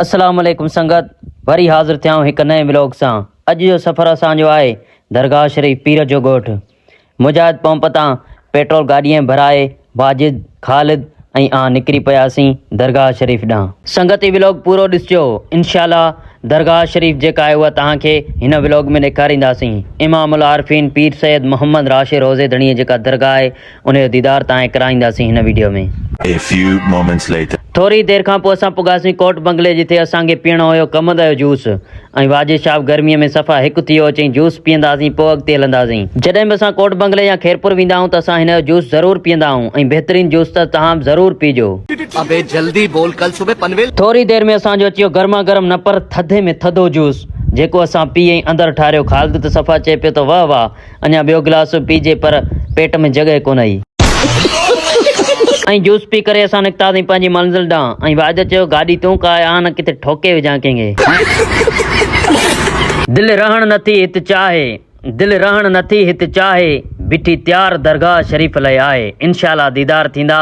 السلام عليڪم سنگت وري حاضر ٿيا آهيون هڪ نئين ولاگ سان اڄ جو سفر اسان جو آهي درگاهه شريف پير جو ڳوٺ مجاهد پمپ تان پيٽرول گاڏيء ۾ ڀرائي واجد، خالد ۽ آن نڪري پياسين درگاهه شريف ڏانهن. سنگت هي ولاگ پورو ڏسجو انشاء الله درگاهه شريف جيڪا آهي اها توهان کي هن ولاگ ۾ ڏيکارينداسين. امام العارفين پير سيد محمد راشي روضي ڌڻيء جيڪا درگاهه آهي ان جو ديدار توهان کي ڪرائينداسين هن video ۾. A few moments later. ٿوري دير کان پوء اسان پڳاسين ڪوٽ بنگلي جتي اسان کي پيئڻو هيو ڪمند جو جوس ۽ واجد شاهه گرميء ۾ صفا هڪ ٿي ويو چئين جوس پيئنداسين پوء اڳتي هلنداسين. جڏهن به اسان ڪوٽ بنگلي يا خيرپور ويندا آهيون ته اسان هن جو جوس ضرور پيئندا آهيون ۽ بهترين جوس ته توهان به ضرور پيئجو. ابي جلدي بول ڪل صبح پنويل. ٿوري دير ۾ اسان جو اچي ويو گرما گرم نه پر ٿڌي ۾ ٿڌو جوس جيڪو اسان پي ۽ اندر ٺاريو خالد ته صفا چئي پيو ته واه واه اڃا ٻيو گلاس به پيئجي پر پيٽ ۾ جڳهه ڪونه هئي. ۽ جوس پي ڪري اسان نڪتاسين پنهنجي منزل ڏانهن ۽ واجد چيو گاڏي تون ڪاهه آ نه ڪٿي ٺوڪي وجهان ڪنهن کي. دل رهڻ نٿي هت چاهي دل رهڻ نٿي هت چاهي بيٺي تيار درگاهه شريف لئه آهي انشاء الله ديدار ٿيندا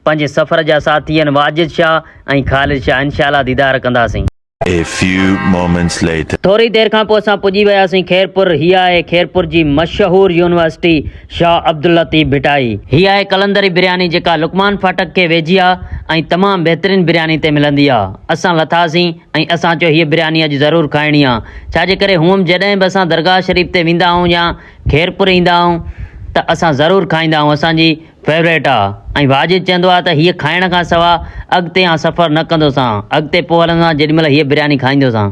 پنهنجي سفر جا ساٿي آهن واجد شاهه ۽ خالد شاهه انشاء الله ديدار ڪنداسين. A few moments later. ٿوري دير کان پوء اسان پڄي وياسين خيرپور. هي آهي خيرپور جي مشهور يونيورسٽي شاهه عبداللطيف ڀٽائي. هي آهي قلندري برياني جيڪا لقمان ڦاٽڪ کي ويجهي آ ۽ تمام بهترين برياني هتي ملندي آ. اسان لٿاسين ۽ اسان چيو هيء برياني اڄ ضرور کائڻي آ. ڇا جي ڪري هونئن به جڏهن به اسان درگاهه شريف تي ويندا آهيون يا خيرپور ايندا آهيون ته اسان ضرور کائيندا آهيون اسان جي فيوريٽ آ ۽ واجد چوندو آ ته هيء کائڻ کان سوا اڳتي آن سفر نه ڪندوسان اڳتي پوء هلندوسان جيڏي مهل هيء برياني کائيندوسان.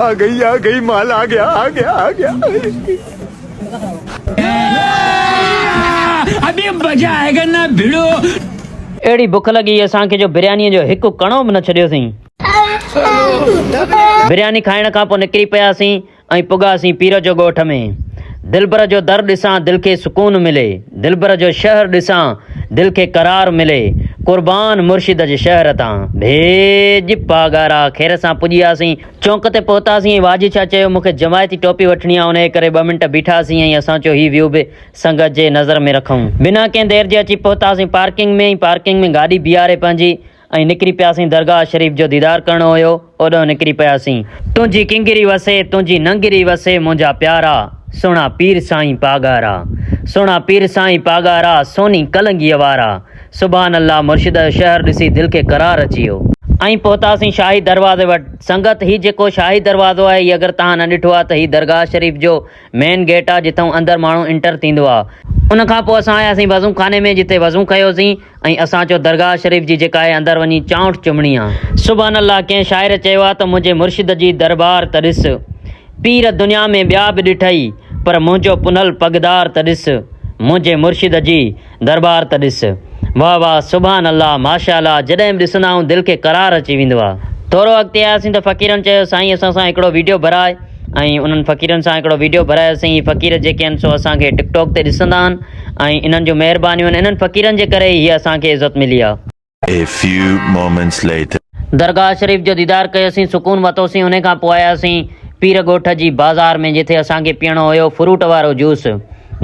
آ گئي آ گئي مال آ گيا آ گيا آ گيا. ابي مزا آئيگا نا ڀڙو. اهڙي بک لڳي هئي اسان کي جو بريانيء جو هڪ ڪڻو به نه ڇڏيوسين. برياني کائڻ کان پوء نڪري پياسين. ۽ پڳاسين پير جو ڳوٺ ۾. دلبر جو در ڏسان دل کي سڪون ملي دلبر جو شهر ڏسان دل کي قرار ملي قربان مرشد جي شهر تان ڀيڄ پاڳارا خير سان پڄي آسين. چونڪ تي پهتاسين ۽ واجد شاهه چيو مون کي جماعتي ٽوپي وٺڻي آ انهيء ڪري ٻه منٽ بيٺاسين ۽ اسان چيو هي ويو به سنگت جي نظر ۾ رکون. بنا ڪنهن دير جي اچي پهتاسين پارڪنگ ۾ ۽ پارڪنگ ۾ گاڏي بيهاري پنهنجي ۽ نڪري پياسين درگاهه شريف جو ديدار ڪرڻو هيو اوڏانهن نڪري پياسين. تنهنجي ڪنگري وسي تنهنجي ننگري وسي منهنجا پيارا سهڻا پير سائين پاڳارا سهڻا پير سائين پاڳارا سوني ڪلنگيء وارا سبحان الله مرشد جو شهر ڏسي دل کي قرار اچي ويو. ۽ پهتاسين شاهي دروازي وٽ سنگت هي جيڪو شاهي دروازو آهي هي اگر توهان نه ڏٺو آهي ته هي درگاهه شريف جو مين گيٽ آ جتئون اندر ماڻهو انٽر ٿيندو آ. ان کان پوء اسان آياسين وضو خاني ۾ جتي وضو ڪيوسين ۽ اسان چيو درگاهه شريف جي جيڪا آهي اندر وڃي چانئٺ چمڻي آ. سبحان الله ڪنهن شاعر چيو آ ته منهنجي مرشد جي دربار ته ڏس. پير دنيا ۾ ٻيا به ڏٺئي پر منهنجو پنهل پڳدار ته ڏس. منهنجي مرشد جي درٻار ته ڏس. واه واه سبحان الله ماشاء الله جڏهن به ڏسندا آهيون دل کي قرار اچي ويندو آ. ٿورو اڳتي آياسين ته فقيرن چيو سائين اسان سان هڪڙو ويڊيو ڀراء ۽ انهن فقيرن سان هڪڙو ويڊيو ڀرايوسين هي فقير جيڪي آهن سو اسان کي ٽڪ ٽاڪ تي ڏسندا آهن ۽ انهن جون مهربانيون آهن انهن فقيرن جي ڪري ئي هي اسان کي عزت ملي آ. A few moments later. درگاهه شريف جو ديدار ڪيوسين سڪون ورتوسين انهي کان پوء آياسين پير ڳوٺ جي بازار ۾ جتي اسان کي پيئڻو هيو فروٽ وارو جوس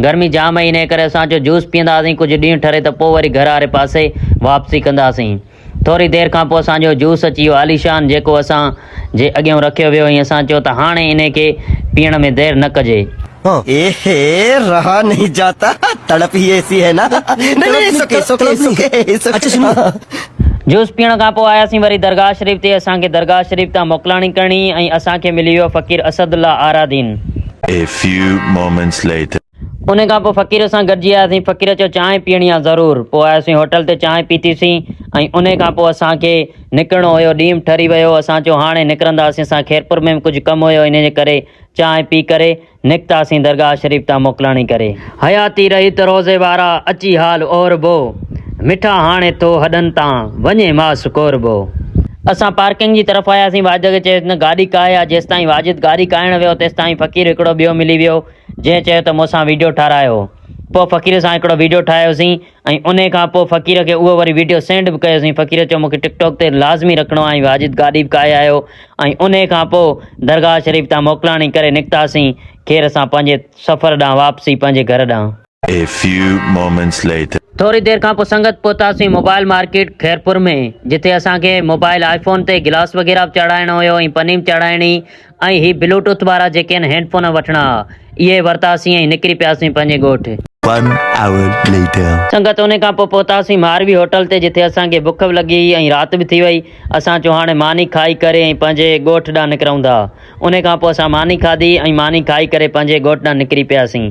گرمي جام هئي انهي ڪري اسان چيو جوس پيئنداسين ڪجهه ڏينهن ٺري ته پوء وري گهر واري پاسي واپسي ڪنداسين ٿوري دير کان پوء اسان جو جوس اچي ويو عاليشان جيڪو اسان جي اڳيون رکيو ويو ۽ اسان چيو ته هاڻي انهي کي پيئڻ ۾ دير نه ڪجي. اي رها نهين جاتا تڙپ هي ايسي هي نا نهين نهين it's okay it's okay it's okay it's okay. Juice پيئڻ کان پوء آياسين وري درگاهه شريف تي اسان کي درگاهه شريف تان موڪلاڻي ڪرڻي ۽ اسان کي ملي ويو فقير اسد الله آرادين. A few moments later. ان کان پوء فقير سان گڏجي آياسين، فقير چيو چانهه پيئڻي آ ضرور، پوء آياسين هوٽل تي چانهه پيتيسين ۽ انهي کان پوء اسان کي نڪرڻو هيو، ڏينهن به ٺري ويو، اسان چيو هاڻي نڪرنداسين، اسان خيرپور ۾ به ڪجهه ڪم هيو انهي جي ڪري چانهه پي ڪري نڪتاسين درگاهه شريف تان موڪلاڻي ڪري. حياتي رهي ته روضي وارا اچي حال اوربو، مٺا هاڻي ٿو هڏن تان وڃي ماس ڪوربو. اسان پارڪنگ جي طرف آياسين، واجد کي چيس نه گاڏي ڪاهي آ، جيستائين واجد گاڏي ڪاهڻ ويو تيستائين فقير هڪڙو ٻيو ملي ويو، جنهن چيو ته مون سان ويڊيو ٺارايو. پوء فقير سان هڪڙو ويڊيو ٺاهيوسين ۽ انهي کان پوء فقير کي اهو وري ويڊيو سينڊ به ڪيوسين. فقير چيو مون کي ٽڪ ٽاڪ تي لازمي رکڻو آهي ۽ واجد گاڏي به ڪاهي آيو ۽ انهي کان پوء درگاهه شريف تان موڪلاڻي ڪري نڪتاسين خير سان پنهنجي سفر ڏانهن واپسي پنهنجي گهر ڏانهن. A few moments later. ٿوري دير کان پوء سنگت پهتاسين موبائل مارڪيٽ خيرپور ۾ جتي اسان کي موبائل آئي فون تي گلاس وغيره به چاڙهائڻو هيو ۽ پني به چاڙهائڻي ۽ هي بلوٽوٿ وارا جيڪي آهن هيڊ فون وٺڻا ها اهي ورتاسين ۽ نڪري پياسين پنهنجي ڳوٺ. One hour later. سنگت انهي کان پوء پهتاسين ماروي هوٽل تي جتي اسان کي بک به لڳي هئي ۽ رات به ٿي وئي اسان چيو هاڻي ماني کائي ڪري ۽ پنهنجي ڳوٺ ڏانهن نڪرون ٿا انهي کان پوء اسان ماني کاڌي ۽ ماني کائي ڪري پنهنجي ڳوٺ ڏانهن نڪري پياسين.